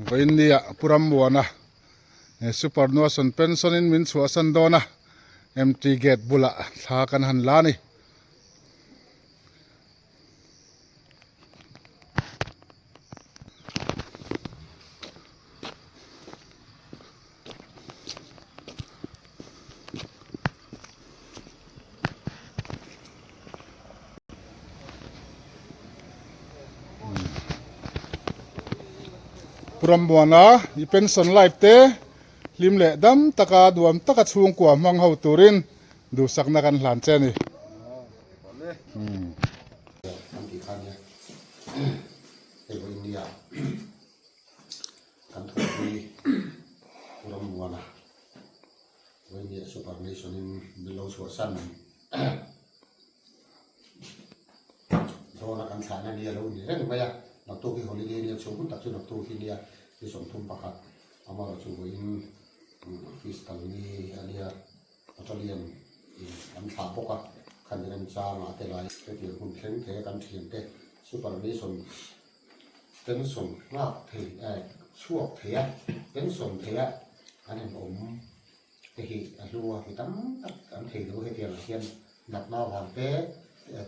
Vawiinnia Pu Rammuana Super Nuasawn Pension in min chhuahsan dawn a, MT gate bulah thla kan han la a ni. Pu Rammuana i pension life te hlim leh dam taka nuam taka chhungkua hmang ho turin duhsakna kan hlan che a ni. Kan thawhpui Pu Rammuana Vawinia Super Nation in min lo chhuahsan dawna kan thlahna nia lo ni reng mai a, naktuk hi holiday nia chhung hun tak chu naktuk hi nia ni 31 amaherawhchu vawiin office kal ni a nia Battalion in an thlah bawk a, khami remchangah te lai hetiang hun thleng thei a kan thiante Super Nation Pension nghak thei eh chhuak thei a, pension thei a an han awm te hi a hlu a, mi tam tak an thei lo hetiang ah hian natna vang te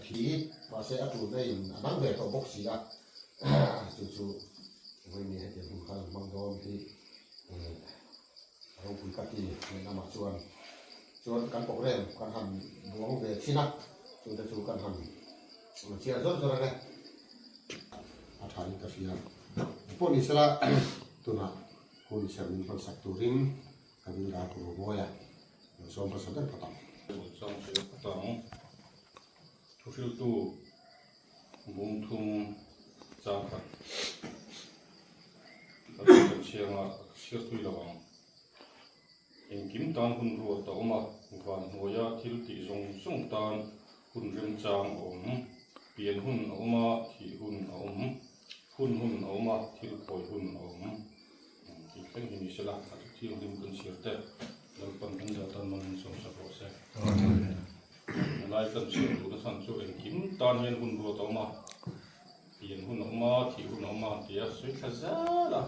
thi mahse a tulna in a dang ve tawh bawk si a, chu chu vawiin hetiang hun khan an hmang dawn hi eh ropui ka ti lehlamah chuan chuan kan program kan han buang ve thin a, chute chu kan han. Chiah zawr zawr ang e. A tha in ka hria. Pawh ni sela tunah hun ser min hman sak turin ka vil dar tur mawi a, lo sawm hmasa ber phawt ang. Chang zel phawt ang. Thuhriltu bung thum chang khat ka kan chhianga ka chhiar tui lo ang. Engkim tan hun ruat a awm a, van hnuaia thil tih zawng zawng tan hun remchang a awm. Pian hun a awm a, thih hun a awm. Hun hun a awm a, thil phawi hun a awm. Tih thleng hi ni sela, a thu thianghlim kan chhiar te Lalpan kan zah tan man min sawmsak rawh se. Helai kan chhiar duhna chhan chu engkim tan hian hun ruat a awm a. Pian hun a awm a, thih hun a awm a tia sawi thla zel a,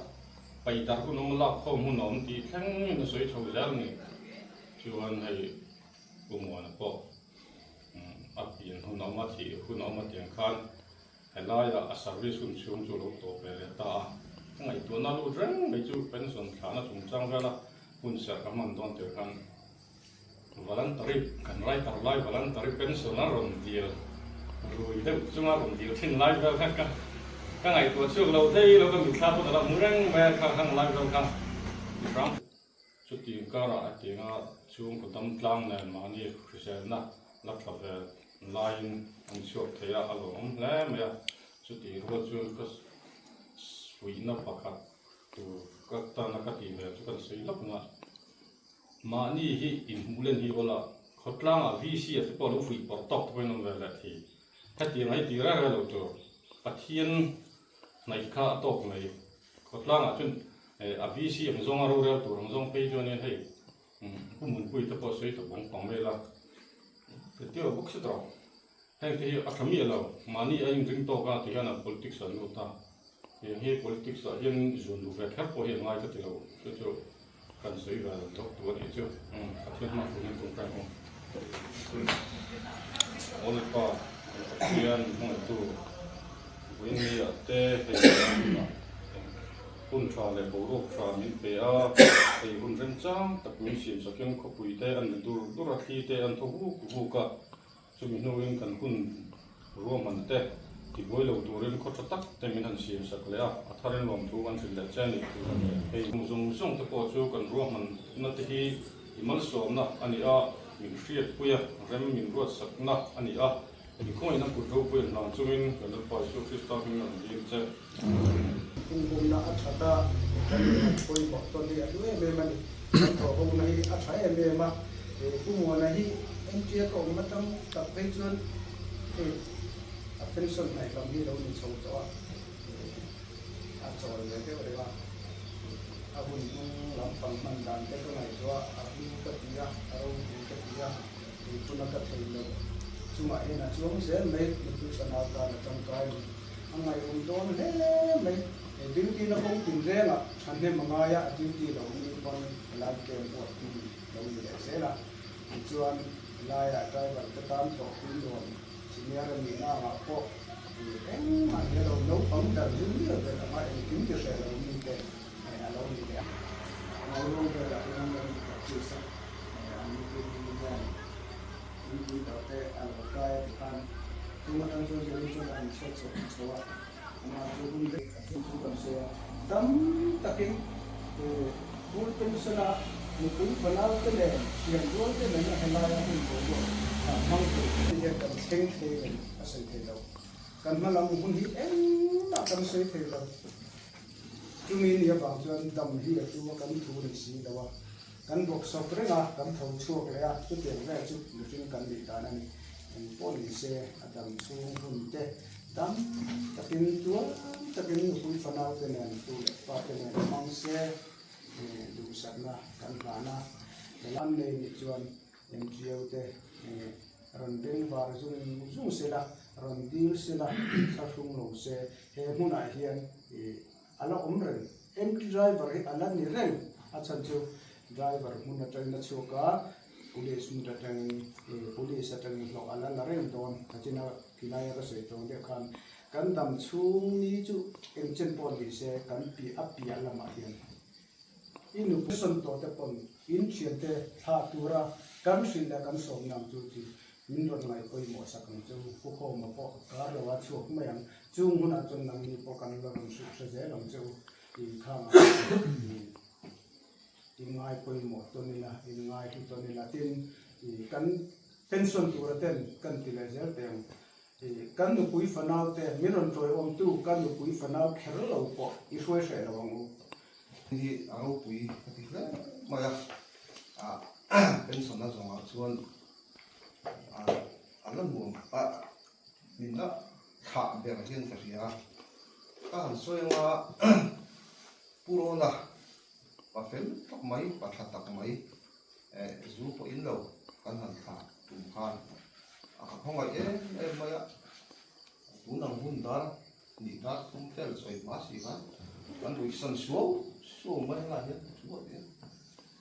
paidar hun a awm a, lakkhawm hun a awm tih thlengin a sawi chho zel a ni. Chuan hei Pu Muana pawh a pian hun a awm a, thih hun a awm a tiang khan helaiah a service hun chhung chu a lo tawp ve leh ta a. Ka ngaihtuahna lut reng mai chu pension thlahna chungchang vela hun serh ka hman dawn tir khan Voluntary kan writer lai voluntary pension a rawn dil rui deuh chunga rawn dil thin lai vel kha ka ka ngaihtuah chhuak lo thei lo ka mitthla pawn a la hmu reng mai a kha hang lai vel kha ti hrang chuti karah hetianga chhungkaw dam tlang nen mahni hriselna la tha ve laiin an chhuak thei a a lawmawm hle mai a chuti rual chuan ka fuihna pakhat tur ka tana ka tih ve chu kan sawi lawk ang a. Mahni hi inhmuh len hi awl a, khawtlangah VC a te pawh a lo fuih pawrh tawk te pawhin awm ve leh thei. Hetiang hi ti reng reng lo tur Pathian hnaih kha a tawk mai. Khawtlangah chuan a VC ang zawnga rorel tur ang zawng phei chuanin hei Pu Munpui te pawh sawi ta bawng pang vel a, hetiang bawk si tawh. Heng te hi a tha miah lo, mahni a inring tawk a ti hian a politics ah an lut a, tiang hi politics ah hian zun duh ve kher pawh hi a ngai ka ti lo, chu chu kan sawi ve lo dawk tu a nih chu, Pathian hma fur hian tum reng awm. Awlpa Pathian hmangaihtu Vawiinni ah te hei hunah hun tha leh boruak tha min pe a, hei hun remchang tak min siam sakin khawpui te an ri dur dur a, thli te an thaw vuk vuk a. Chumi hnuin kan hun ruahman te tibuai lo turin khaw tha tak te min han siam sak leh a, a tharin lawmthu kan hrilh leh che a ni. Hei hmu zawng zawng te pawh chu kan ruahmanna te hi i malsawmna a ni a, min hriatpui a, rem min ruatsakna a ni a, i khawngaihna kut ropui an hlang chungin kan Lalpa Isua Krista hming an dil che. Inbumna a that a, kan inhat pawimawh tawn hi a hlu em em a ni. Kan thawhhawngna hi a tha em em a, Pu Muana hi entia ka awm atang tak phei chuan hei a pension hnaih lam hi lo ni chho tawh a, a chawl ve deuh reng a, a hun hnung lampang hman dan te ka ngaihtuah a, a hlu ka ti a, a ropui ka ti a, tuna ka thei lo chungah hian a chuang zel mai, nupui fanau tan a tangkai a ni. A ngaihawm dawn hle mai. Duty na kawng tin rengah thahnem a ngai a, a duty lo ni pawn helai camp huat hmun lo ni leh zel a. Tichuan helaiah driver te tan thawh pui nuam senior a nihna angah pawh engmah ni lo, naupang ber junior ber anga engkim ti hreh lo mi te a lo ni leh a. Ngairuang velah hian an lo in practice a, an nupui hian tuipui tawh te a lo kai a ti khan chung atang chuan Jerry chuan a han hriat chhuah ta chho a, amah chu hun rei tak chu kan sawi a, dam takin full pension a nupui fanau te nen thian rual te nen a helaia hun boruak hmang thei hian kan thleng thei reng a sawi thei lo. Kan hma lam hun hi engmah kan sawi thei lo. Chumi ni avang chuan dam hi a chu a kan thu ni si lo a, kan bawk sawp reng a, kan tho chhuak leh a, chutiang vel chu mihring kan nih dan a ni. Eng pawh ni se a dam chhung hun te dam takin tuam takin nupui fanau te nen tu leh fa te nen hmang se duhsakna kan hlan a, helam nei nih chuan NGO te rawn beng var zung zung se la, rawn dil se la, thlahrung lo se, he hmunah hian a la awm reng. Empty driver hi a la ni reng, a chhan chu driver hmun atangin a chhuak a, police hmun atangin police atangin hlawh a la la reng dawn. Kachina khilaia ka sawi tawng deuh khan kan dam chhung ni chu engchen pawh ni se kan piah a piah lamah hian I nupui sawn tawh te pawn in thiante thlah tura kan hrilh leh kan sawm nang chu tih min rawn ngaih pawimawh sak ang chu. Pu Khawma pawh kar lo a chhuak mai ang. Chung hunah chuan nangni pawh kan la rawn hrilh hre zel ang che u. I khangah in ngai pawimawh tawn ila, in ngai hlu tawn ila tin kan pension tura ten kan ti leh zel teh ang. Kan nupui fanau te min rawn tawiawmtu kan nupui fanau kher lo pawh i hruai hreh lo ang u. Hi a ropui ka ti hle mai a, pension a zawngah chuan a la nuam a, min la thlah ber hian ka hria a, ka han sawi anga Pu Rawna pa fel tak mai, pa tha tak mai zu pawh in lo kan han thlah tum khan a ka khawngaih em em mai a, tun ang hun dar Nih dar thum fel sawi hma si khan kan ruih san suau suau mai a lai hian chu a ti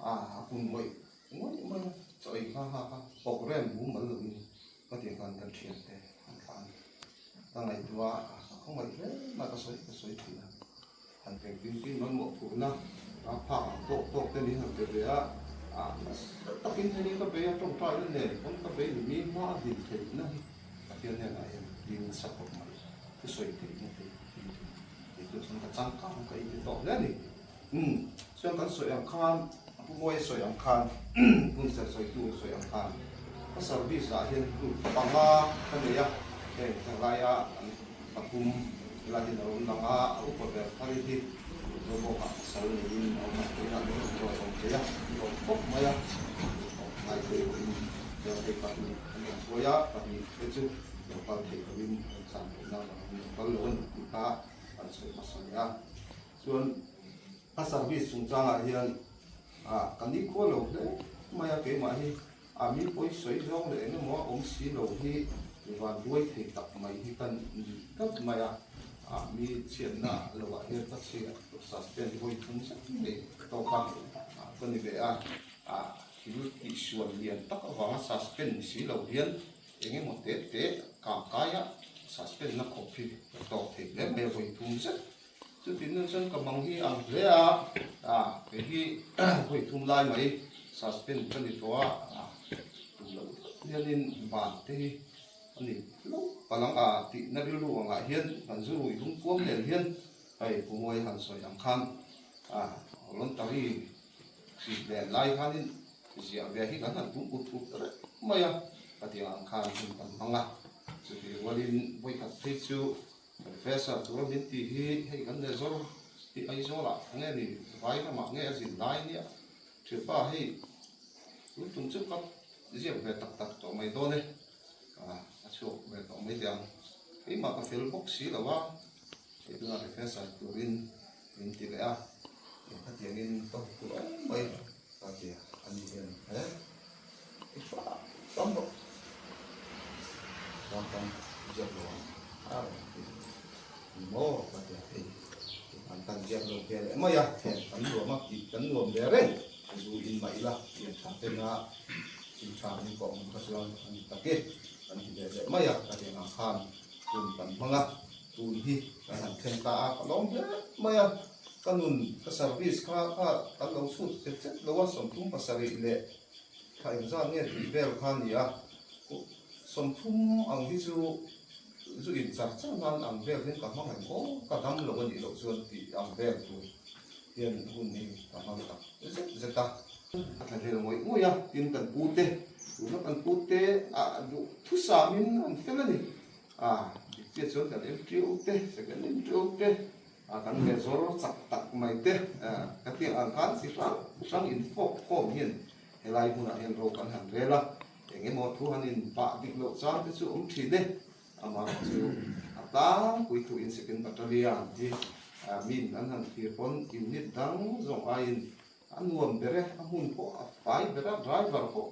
a, a kun ngawih ngawih mai a, chaw ei hma hma kha programme mumal lovin ka tih khan kan thian te an thlah a ni. Ka ngaihtuah a, ka khawngaih hle mai ka sawi ka sawi thin a, han engtin tin an mawhphurhna a phak ang tawk tawk te min han pe ve a, a nasa takin hei ka bei a tawngtaina nen pawn ka bei ni mi hma a din theihna hi Pathian hnenah hian ding nasa khawp mai. Thusawi theihna te hi kei chu chuan ka changkang ka inti tawh hle a ni. Umm chuan kan sawi ang khan a pu Mawia sawi ang khan hun ser sawitu sawi ang khan ka service ah hian group panga ka nei a, heng thalaia an pathum helai hian a rawn lang a, a upa ber thar hi Zobawkah pasal neiin a awm a, tunah min rawn ruat awm thei a, min rawn khawp mai a, ngaithei pawhin chuan hei pahnih an rawn hruai a, pahnih te chu lo kal theih lovin an chan lohna avangin lo kal lo a ni tih kha an sawi hmasa leh a. Chuan a service chungchangah hian ah ka nikhua lo hle mai a, keimah hi a mi pawi sawi zawng leh eng emaw a awm si lo hi mi van buai thei tak mai hi ka ni tlat mai a, ah mi chhiatna lovah hian ka chhiat suspend vawi thum zet mai tawk a ka ni ve a, ah thil tihsual lian tak avanga suspend ni si lo hian Eng emaw te te kang kaia suspend na khawp hi ka tawk thei hle mai a vawi thum zet. Chutin nun chuan ka mang hi ang hle a, ah kei hi vawi thum lai mai suspend ka ni tawh a, ah tum loh deuh hianin ban te hi a ni hlauh palang a tihna rilru angah hian kan zu rui lungkuam nen hian hei Pu Mawi han sawi ang khan ah voluntary Hrit len lai khanin ziah ve hi kan han tum ut ut reng mai a, ka tih ang khan hun kan hmang a. Chutih rualin vawikhat phei chu Professor tura min tih hi hei kan leh zawr tih Aizawlah nge ni vai ramah nge a zin lai nia thianpa hei tun tum chu ka ziak ve tak tak tawh mai dawn e, a chhuak ve tawh mai teh ang. Keimah ka fel bawk si lo a, hei tunah Professor turin min ti leh a, khatiangin ka hmu tur em mai ka ti a, ani hian he i hra tam rawh chuan tam ziak lo ang a rawn ti. Ni maw ka ti a, hei an kan ziak lo ve leh mai a, heng kan nuam a tih kan nuam ve reng zu in mah ila pian tha ten a thil tha min kawh hmuh kha chuan a ni tak e kan ti ve leh mai a, ka tiang ang khan hun kan hmang a, tun hi kan han thleng ta a, ka lawm hle mai a, ka nun ka service kha kha kan lo chhut chet chet lo a, 37 leh thla engzat nge tih vel kha a ni a, 30 ang hi chu. Zu in char char nan ang vel hian ka hmang em aw, ka dam lo a nih loh chuan tih ang vel tur hian hun hi ka hmang tak zet zet a. A tla hlel ngawih ngawih a, tin kan pu te, tuna kan pu te ah duh thusamin an fel a ni. A dik chiah chuan kan MTO te, second MTO te, a kan major chak tak mai te, ka tiang ang khan chi hrang hrang infawk khawm hian helai hmunah hian ro kan han rel a. Eng emaw thu han in pah dik loh chang te chu awm thin e. Amah chu a tlangpui thu in second battalion hi min an han thlir pawn unit dang zawng aiin a nuam ber e, a hmun pawh a fai ber a, driver pawh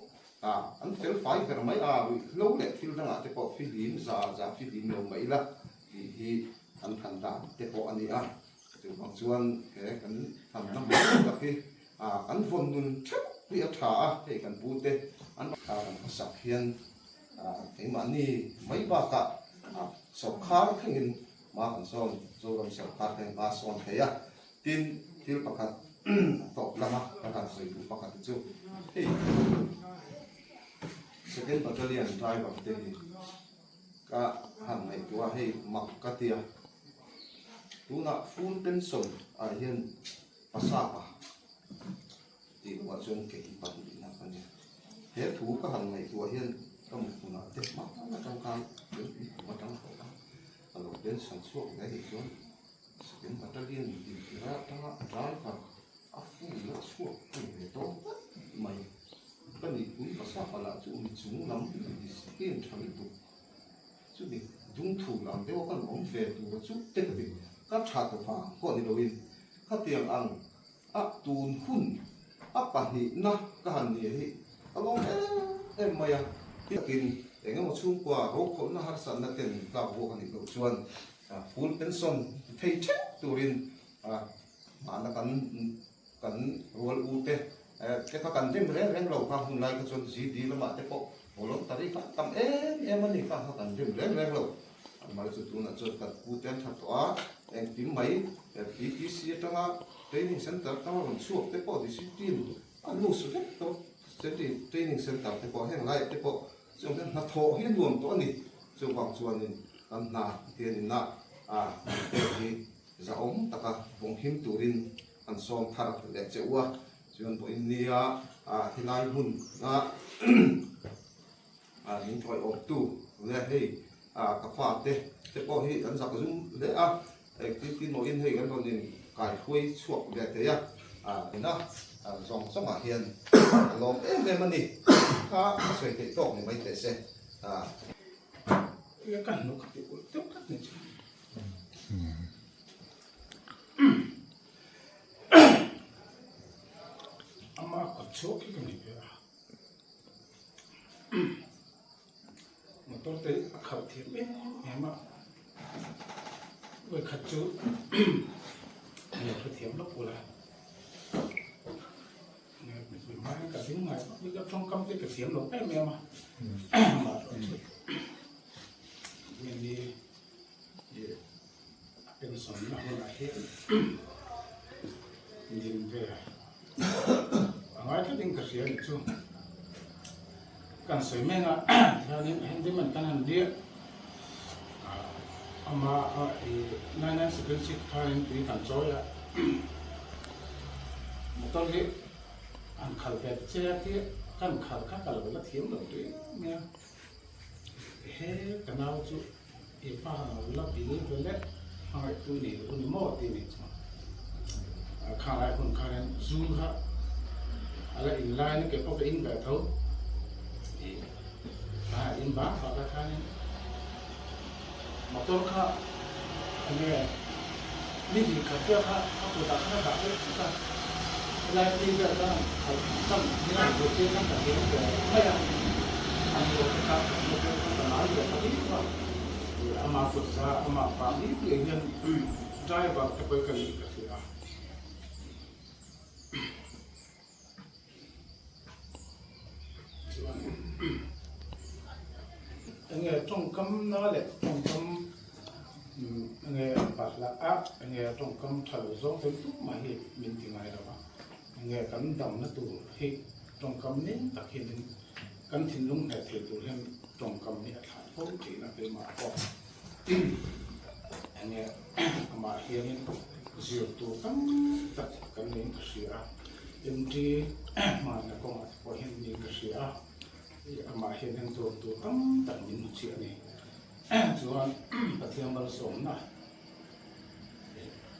an fel fai ber mai a, ruihhlo leh thil dangah te pawh fihlim za za fihlim lo mai ila tih hi an than dan te pawh a ni a. Chuvang chuan he kan thanna hmun tak hi kan vawn nun theuh hi a tha a, hei kan pu te an tha kan hmasak hian keimahni mai bakah sawrkhar thlengin hma kan sawn, Zoram sawrkhar thlengin hma a sawn thei a. Tin, thil pakhat a tawp lama kan han sawi duh pakhat chu hei Second Battalion driver te hi ka han ngaihtuah a, hei mak ka ti a. Tunah full pension ah hian pasapa tih ruah chuan kei pahnihna ka ni. He thu ka han ngaihtuah hian ka mutphunah te hma atang khan kum atang tawh a, ka lo pension chhuak ve anih chuan second battalion intirh atanga driver a full a chhuak ka ni ve dawn tlat mai. Ka nihpui pasapa lah chu mi chung lam discipline tha lutuk. Chumi dungthur ang deuha kan awm ve tura chu te ka ti, ka tha ta vang pawh ni loin khatiang ang a tun hun a pahnihna ka han nia hi ka lawm em em mai a. Takin eng emaw chhungkua rokhawlhna harsatna ten tlak buak a nih loh chuan full pension ti thei theuh turin mahna kan Kan rual u te te kha kan rim reng reng lo kha hun lai kha chuan GD lamah te pawh voluntary kha a tam em em a ni kha kha kan rim reng reng lo. Amah chu tunah chuan kan pu te an that tawh a, engkim mai PTC atanga training center atanga rawn chhuak te pawh discipline an lus vek tawh training center te pawh heng laiah te pawh chung hian hnathawh hi a nuam tawh a ni. Chuvang chuanin kan hna hian inah a pek hi zahawm taka vawnghim turin An sawm thar leh che u a, chuan pawhin nia helai hmun a min thawiawmtu leh hei ka fate te pawh hi an zak zum hle a, engtin tin mawhin hei kan rawn in kaihruai chhuak ve thei a, ina zawng zawngah hian a lawm em em a ni kha a sawi theih tawk ni mai teh se. Ka hnuk a ti ulh deuh tlat ni chu. Ama kawt chhuak hi ka nei ve a, motor te a khalh thiam em em a, vawikhat chu lo hrethiam lawk ula, mipui hmai ka ding ngai vak bik a, tawngkam te ka thiam lo em em a, amaherawhchu hemi A pension na hunah hian din ve a ngai tlatin ka hria ni chu. Kan sawi mek a tihianin handyman kan han liah ama i 9976 khanin tui kan chawi a motor hi han khalh ve ta che a tia kan khalh kha ka lo la thiam lo tui mai a he ka nau chu. I pa lo la bil ve le, hmangaihtu nei lo ni maw tih nei chuan kha lai hun khan hian zu kha a la in lai in kei pawh ka in ve tho i a in bak bak ah khanin motor kha enge ni hnih khat vel kha a kutah khan a dah vek vek a helai phei vel khan khalh tam ni a zirtir khan ka thiam ve mai a, an lo te kha kan lo vel khan ka ngai ve ta viau a. Amah kut zar amah vang ni piah hian driver te pawh hi ka nih ka hria a. Chuan enge tawngkam na leh tawngkam enge bahlah a enge tawngkam tha lo zawng te tumah hi min ti ngai lo a. Enge kan damna tur hi tawngkam ning tak hianin kan thinlung hneh thei tur hian tawngkam hi a thlah fo thin a keimah pawh enge amah hianin zir tur tam tak kan niin ka hria a MT hmanna kawngah te pawh hian niin ka hria a amah hian en tur tur tam tak min hmu chiah a ni chuan Pathian malsawmna.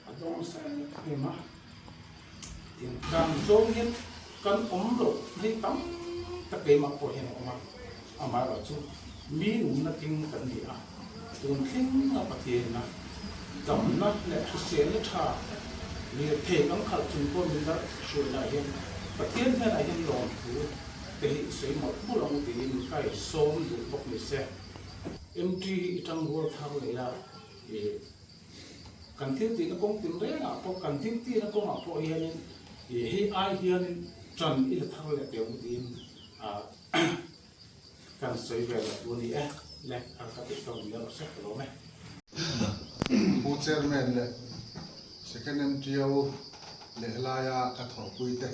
A dawng sa em em a, tiang zawng hian kan awm loh hei tam tak keimah pawh hian a awm a, amaherawhchu mi nunna tling kan ni a, tun thleng a Pathianna damna leh hriselna tha lirthei kan khalh chung pawh min la hruai lai hian Pathian hnenah hian lawmthu te hi sawi mawlh mawlh ang tiin ka insawm duh bawk ni se. MT hi i tangrual thar leh a. Ih kan thil tihna kawng tin rengah pawh kan thil tihna kawngah pawh hianin ih hei ai hianin ṭan i la thar leh teh ang tiin ah kan sawi ve loh tur a ni e le a ka tih tawk ni erawh se ka lawm e. Pu Chairman leh Second MTO leh laia ka thawhpuite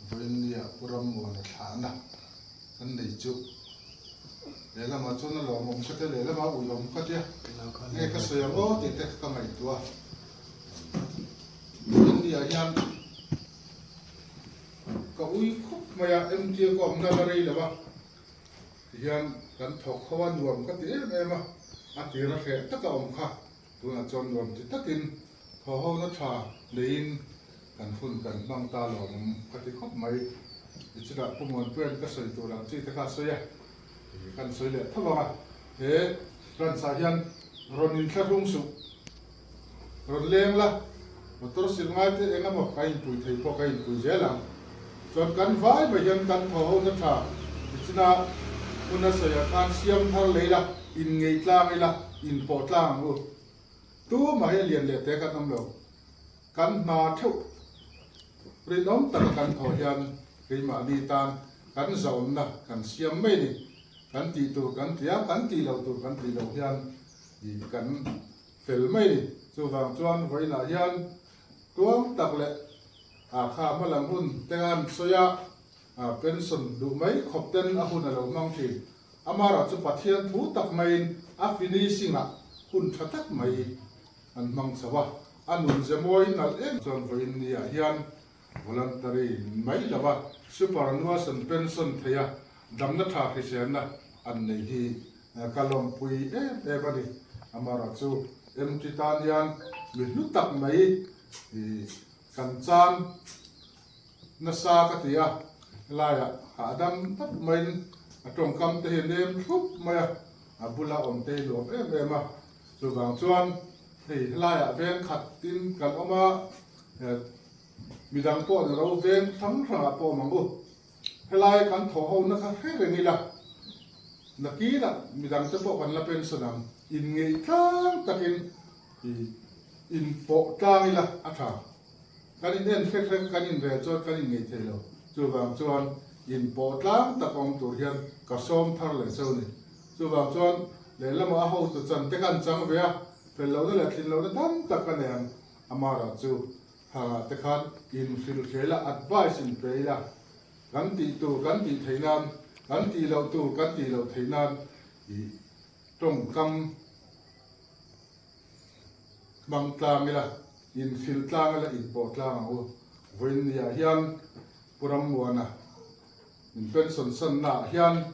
vawiin nia Pu Rammuana thlahna kan nei chu lehlamah chuan a lawmawm ka tia lehlamah a uiawm ka tia nge ka sawi ang aw tih te ka ngaihtuah a India hian ka ui khup mai a MTA ka awmna la rei lo a tihian kan thawk ho a nuam ka ti em em a a tira hreh taka awm kha tunah chuan nuam ti takin thaw ho na tha neiin Kan hun kan hmang ta lo ang ka ti khawp mai. Tichutah Pu Muanpuia'n ka sawi tur ang chi te kha a sawi a, kan sawi leh tho vang a. He ranchah hian rawn inthlahrung suh, rawn leng la, motor sil ngai te eng emaw ka inpui thei pawh ka inpui zel ang. Chuan kan vai mai hian kan thaw ho na tha tichina huna sawiah khan siam thar lei la, inngeih tlang ila, inpawh tlang ang u. Tumah hi a lian leh te kan awm lo. Kan hna theuh rinawm taka kan thawh hian keimahni tan kan zawnna kan siam mai a ni. Kan tih tur kan ti a, kan tih loh tur kan tih loh hian ih kan fel mai a ni. Chuvang chuan vawiinah hian tuang tak leh ah kha hmalam hun te an sawi a, ah pension duh mai khawp ten a hun a lo hmang thin. Amaherawhchu chu Pathian thu tak maiin a finishing ah hun tha tak mai An hmang chho a, a nun ze mawi nalh em chuan vawiin ni ah hian voluntary mai lo a, superannuation pension thei a, damna tha hriselna an nei hi ka lawmpui em em a ni. Amaherawhchu chu MT tan hian mi hlu tak mai kan chan nasa ka ti a, helaiah hahdam tak maiin a tawngkam te hi a nem thlup mai a, a bula awm te hi nuam em em a. Chuvang chuan hei helaiah veng khat tin kan awm a, midang pawh ni ro veng hrang hrangah pawh awm ang u. Helai kan thaw ho na kha hre reng ila, nakinah midang te pawh kan la pension ang, inngeih tlang takin inpawh tlang ila a tha. Kan in en hrek hrek kan inrel chuan kan inngeih thei lo. Chuvang chuan inpawh tlang tak awm tur hian ka sawm thar leh cheu ni. Chuvang chuan lehlamah a hotu chan te khan chang ve a, fel lohna leh thlin lohna tam tak ka nei ang. Amara chu thangah te khan inhrilh hle ila, advice in pe ila, kan tih tur kan tih theih nan, kan tih loh tur kan tih loh theih nan ih tawngkam hmang tlang ila, inhrilh tlang ila, inpawh tlang ang u. Vawiin niah hian Pu Rammuana In pension sanna ah hian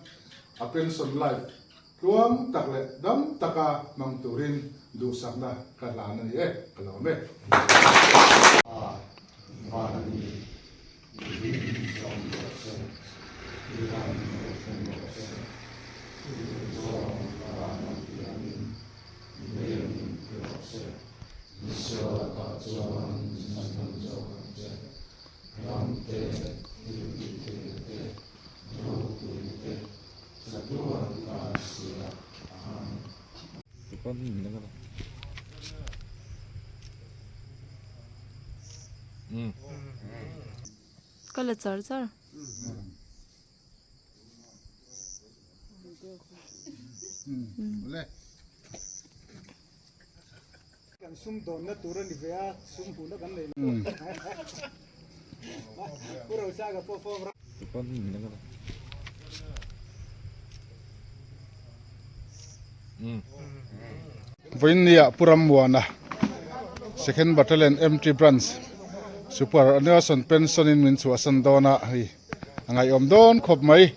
a pension life tluang tak leh dam taka hmang turin duhsakna ka hlan a ni e, ka lawm e. Ram te, thil tih theihna te, ropuina te, chatuan tan sia a ang. Ka la char char. Kan sum dawnna tur a ni ve a, sum hmuhna kan nei lo. Pu Rosaga pawh form ram. Vawiinniah Pu Rammuana Second Battalion MT Branch Super Annual Pension in min chhuahsan dawn a hei a ngaihawm dawn khawp mai.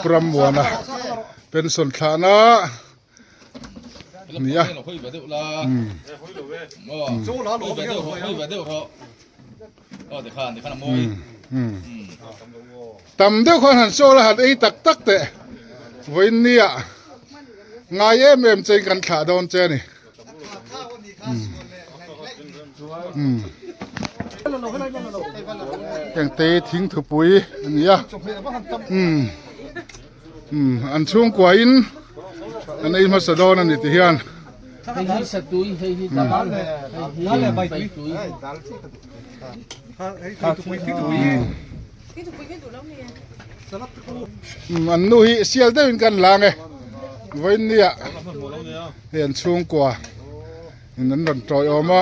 Pu Rammuana pension thlahna a ni a. Tam deuh khan han sawl a han ei tak tak teh vawiin nia ngai em em chein kan thlah dawn che a ni. Heng te thing thupui a ni a an chhungkua in an ei hmasa dawn a ni ti hian. An nu hi sial deuhin kan lang e vawiin nia hei an chhungkua in an rawn tawiawm a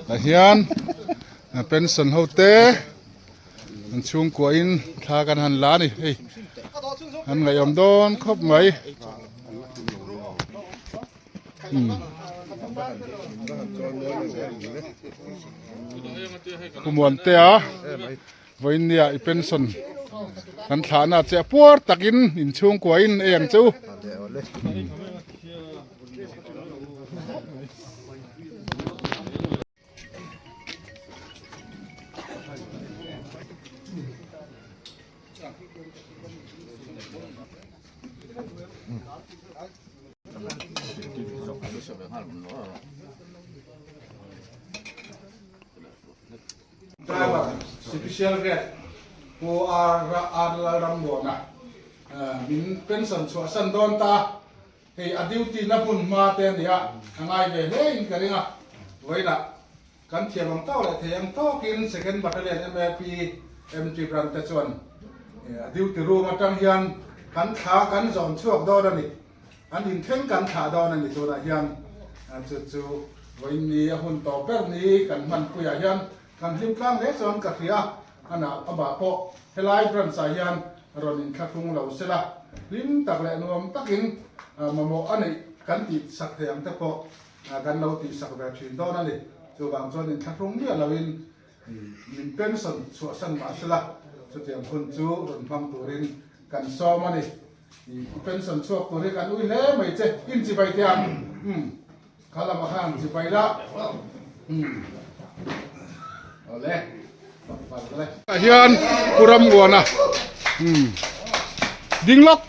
tah hian pension ho te an chhungkua in thla kan han la a ni hei an ngaihawm dawn khawp mai. Pu Muantea vawiinnia i pension kan thlahna che a puar takin inchhungkua in ei ang che u. Driver Special Grade Pu R Lalrammuana min pension chhuahsan dawn ta. Hei a duty na hmun hma te a nia, a ngai ve hle in ka ring a, vawiinah kan thiam ang tawk leh thei ang tawkin Second Battalion MAP MT Branch te chuan a duty room atang hian kan thla kan zawn chhuak dawn a ni, an inthleng kan thlah dawn a ni tunah hian chu chu vawiin ni a hun tawp ber ni kan hmanpuiah hian kan hlim tlang hle chuan ka hria a, amah pawh helai branch ah hian rawn inthlahrung lo se la, hlim tak leh nuam takin mamawh a neih kan tih sak thei ang te pawh kan lo tih sak ve thin dawn a ni. Chuvang chuan inthlahrung miah loin min pension chhuahsan mah se la, chutiang hun chu rawn hmang turin kan sawm a ni. I pension chhuak tur hi kan ui hle mai che, inchibai teh ang. Kha lamah khan chipai la. Awle. Tah hian Pu Rammuana ding lawk.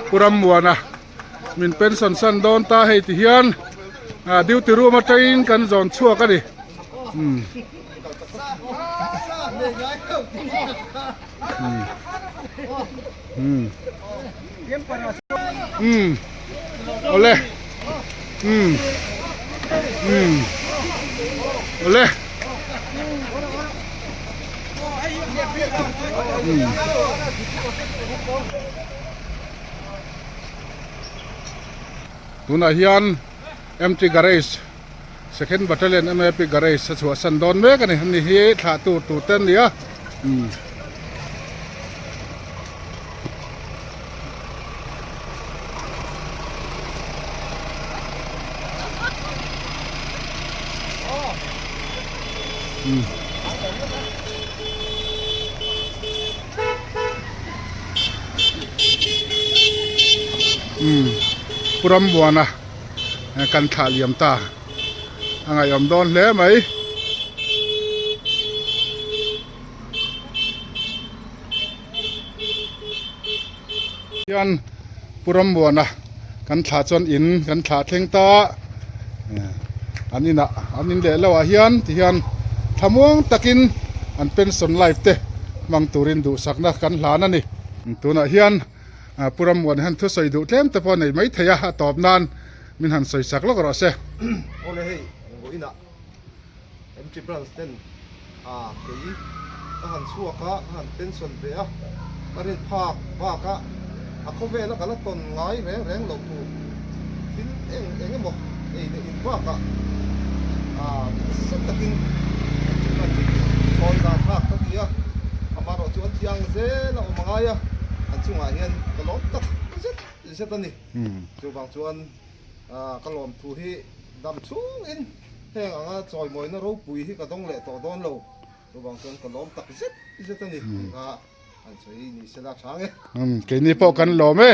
Pu Rammuana min pension san dawn ta hei ti hian duty room atangin kan zawn chhuak a ni. Awle awle. Tunah hian MT Garage Second Battalion MAP Garage a chhuahsan dawn mek a ni. Ani hi thlah tur tur te an ni a. Pu Rambuana kan thlah liam ta. A ngaihawm dawn hle mai. Hian Pu Rammuana kan thlah chuan in kan thlah thleng ta an inah an in leh loh ah hian tihian thlamuang takin an pension life te hmang turin duhsakna kan hlan a ni. Tunah hian Pu Rammuana hian thusawi duh tlem te pawh a nei maithei a, a tawp nan min han sawi sak lawk rawh se. Awle hei vawiinah MT Branch ten a kei ka han chhuak a, ka han pension ve a, ka rin phak bak a, a khawvela ka la tawn ngai reng reng loh tur thil eng eng emaw ei leh in bakah ah nasa takin MT Branch in chawi dan thlak ka ti a, amaherawh chu an ti ang zel a awm a ngai a, an chungah hian ka lawm tak zet zet a ni. Chuvang chuan ka lawmthu hi dam chhungin heng anga chawimawina ropui hi ka dawng leh tawh dawn lo. Chuvang chuan ka lawm tak zet zet a ni tih kha han sawi ni sela tha nge. Keini pawh kan lawm e.